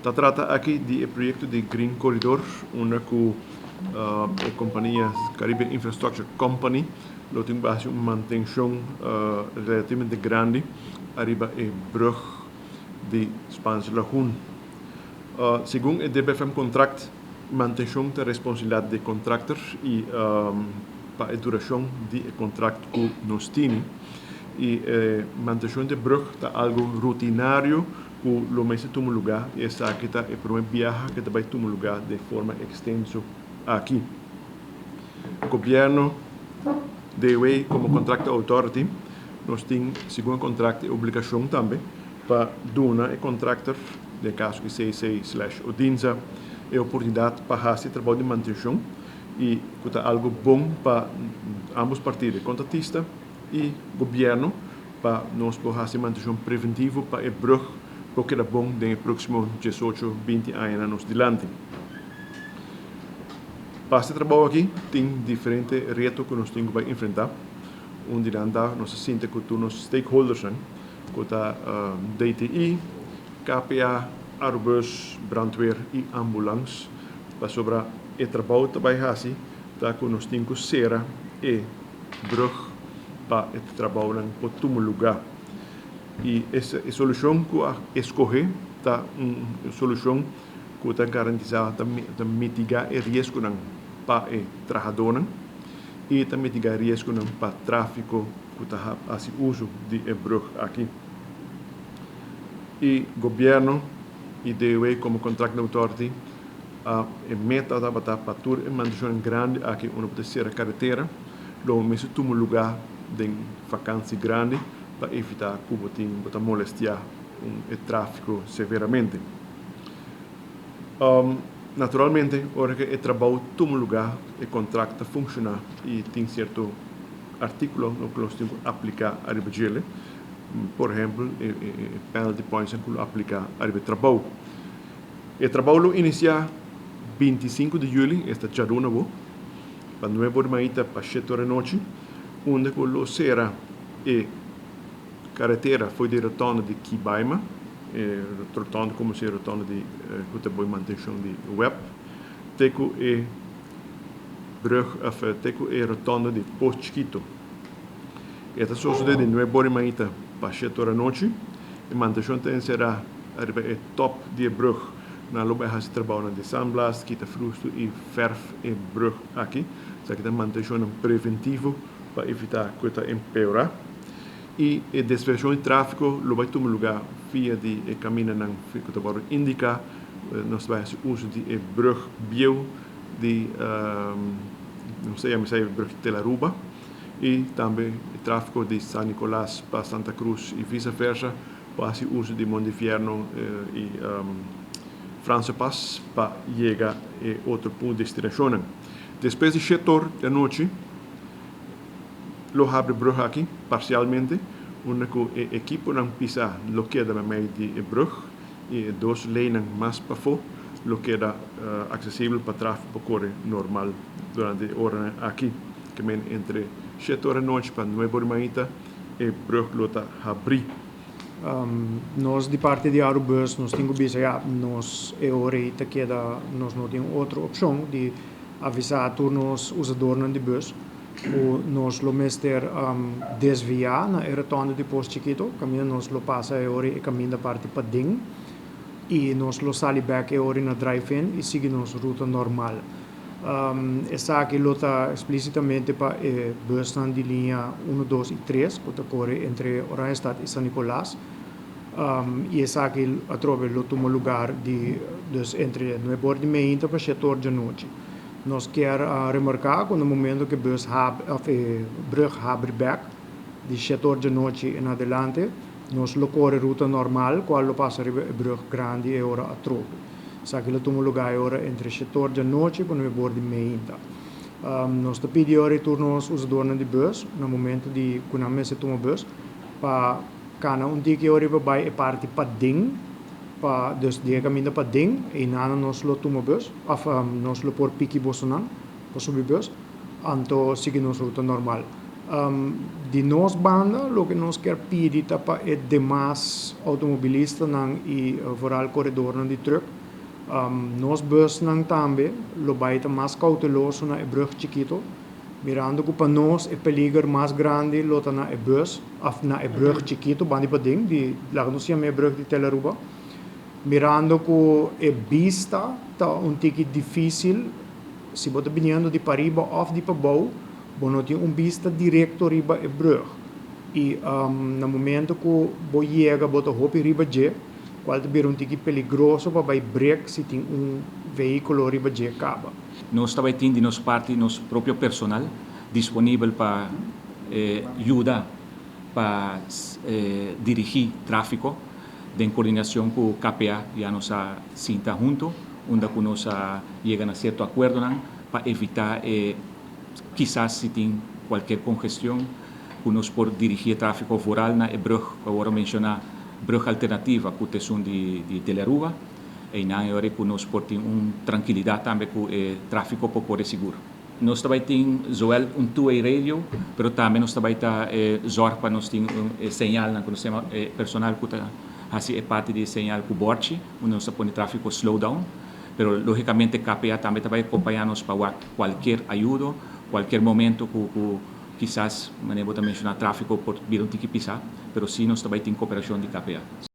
Ta trata aki di e proyecto di Green Corridor, unda cu e compania Caribbean Infrastructure Company lo tin base un mantencion relativamente grandi ariba e brug di Spaanse Lagoen. Segun e DBFM contract, mantencion ta responsabilidad di e contractor y pa e duracion di e contract cu nos tini. Y e mantencion di e brug ta algo rutinario cu lo mester tuma luga y esaki ta e prome biaha cu ta bay tuma luga den forma extenso aki. Gobierno, DOA como Contractor Authority, nos tin segun e contract e obligacion tambe pa duna e contractor, den e caso aki CC slash Odinsa, e oportunidad pa haci e trabou di mantencion y cu ta algo bon pa ambos partido, e contratista y gobierno, pa nos por hasi mantenshon preventivo pa e brug por keda bon den e próksimo 18, 20 añanan nos dilanti. Pa hasi e trabou aki tin diferente reto ku nos tin ku bai enfrentá. Un di nan ta nos a sinta ku tur nos stakeholdersnan ku ta DTI, KPA, Arubus, Brandweer i Ambulans pasobra e trabou ta bai hasi ta ku nos tin ku sera e brug pa e trabounan por tuma lugá. I e solushon ku a eskohé ta un solushon ku ta garantisá, ta mitigá e riesgonan pa e trahadónan i ta mitigá e riesgonan pa tráfiko ku ta hasi uso di e brug aki. I gobièrnu i DOW komo Contracting Authority a e meta tabata pa tur e mantenshonnan grandi aki unda bo ta sera karetera lo mester tuma lugá den vakansi grandi pa evitá ku bo tin bo ta molestiá e tráfiko severamente. Naturalmente ora ku e trabou tuma lugá e kontrakt ta funshoná i tin sierto artíkulo ku nos tin ku apliká ariba djele, por ehèmpel e penalty pointsnan ku lo apliká ariba e trabou. E trabou lo inisiá 25 di yüli, esta djaluna bo, pa nuebe or di maita pa shete or di anochi, unda ku lo sera e karetera for di rotonda di Kibaima, e rotonda komo si e rotonda di ku ta boi mantenshon di web, te ku e brug of te ku e rotonda di Pos Chikito. E ta sosodé di nuebe or di maita pa shete or di anochi. E mantenshon ta enserá riba e top di e brug. Nan lo bai hasi trabounan di sandblast, kita frustu i fèrf e brug aki. Esaki ta mantenshonnan preventivo pa evitá ku e ta empeorá. I e desviashon di tráfiko lo bai tuma lugá via di e kamindanan ku ta wòrdu indiká. Nos ta bai hasi uso di e brug bieu di, nos ta yama esei brug Tel Aruba. I tambe e tráfiko di San Nicolas pa Santa Cruz i visa versa por hasi uso di Mondifierno i Franse Pas pa yega e otro punto destinashonnan. Despues di shete or di anochi lo habri brug aki parsialmente unda ku e ekiponan pisá lo keda meimei di e brug i e dos leinan mas pafó lo keda aksesibel pa tráfiko por kore normal durante e oranan aki. Ke men entre shete or anochi pa nuebe or mainta e brug lo ta habrí. Nos di parti di Arubus nos tin ku bisa ya nos e ora ei ta keda nos no tin otro opshon di avisá tur nos usadornan di bus ku nos lo mester desviá na e rotonde di Pos Chikito kaminda nos lo pasa e ora ei e kaminda parti paden i nos lo sali bèk e ora ei na drive-in i sigui nos ruta normal. Esaki lo ta explícitamente pa e busnan di liña uno, dos y tres cu ta core entre Oranjestad y San Nicolas. Y esaki atrobe lo tuma lugar di dus entre nuebe or di meinta pa shete or djanochi. Nos kier remarca cu na momento cu e bus hab of e brug habri bek di shete or djanochi en adelante nos lo core ruta normal cual lo pasa riba e brug grandi e ora atrobe. Esaki lo tuma lugá e ora entre shetor djanochi pa nuebor di meinta. Nos ta pidi ora i tur nos usadornan di bus na momento di ku nan mester tuma bus pa kana un tiki ora i pa bai e parti paden pa dus di e kaminda paden einan nos lo tuma bus òf nos lo por piki bosonan pa subi bus anto sigui nos ruta normal. Di nos banda, loke nos kier pidi ta pa e demas automobilistanan y vooral coredornan di truck. Nos busnan tambe lo bay ta mas cauteloso na e brug chikito, mirando cu pa nos e peliger mas grandi lo ta na e bus of na e brug chikito bandi paden di laga nos yama e brug di Telaruba, mirando cu e bista ta un tiki dificil si bo ta biniendo di pariba of di pabou, bo no tin un bista directo riba e brug y na momento cu bo yega bo ta hopi riba dje, cual ta bira un tiki peligroso pa bay brek si tin un vehiculo riba dje caba. Nos tambe tin di nos parti nos propio personal disponibel pa yuda pa dirigi trafico den coordinacion cu KPA. Ya nos a sinta hunto, unda cu nos a yega na cierto acuerdo pa evita kisas si tin cualkier congestion, cu nos por dirigi trafico vooral na e brug, cu awor menciona, brug alternativa, cu ta esun di Telaruba, y na ora cu nos por tin un trankilidad tambe cu e trafico por core sigur. Nos tambe tin zowel un two-way radio, pero tambe nos tambe ta zorg pa nos tin un señal na cu nos personal cu ta haci e parti di señal cu borchi, unda nos ta pone trafico slow down, pero logicamente KPA tambe ta acompaña nos pa cualkier ayudo, cualkier momento cu kisas, manera bo menciona, trafico por bira un tiki pisa, pero si nos tambe tin cooperacion di KPA.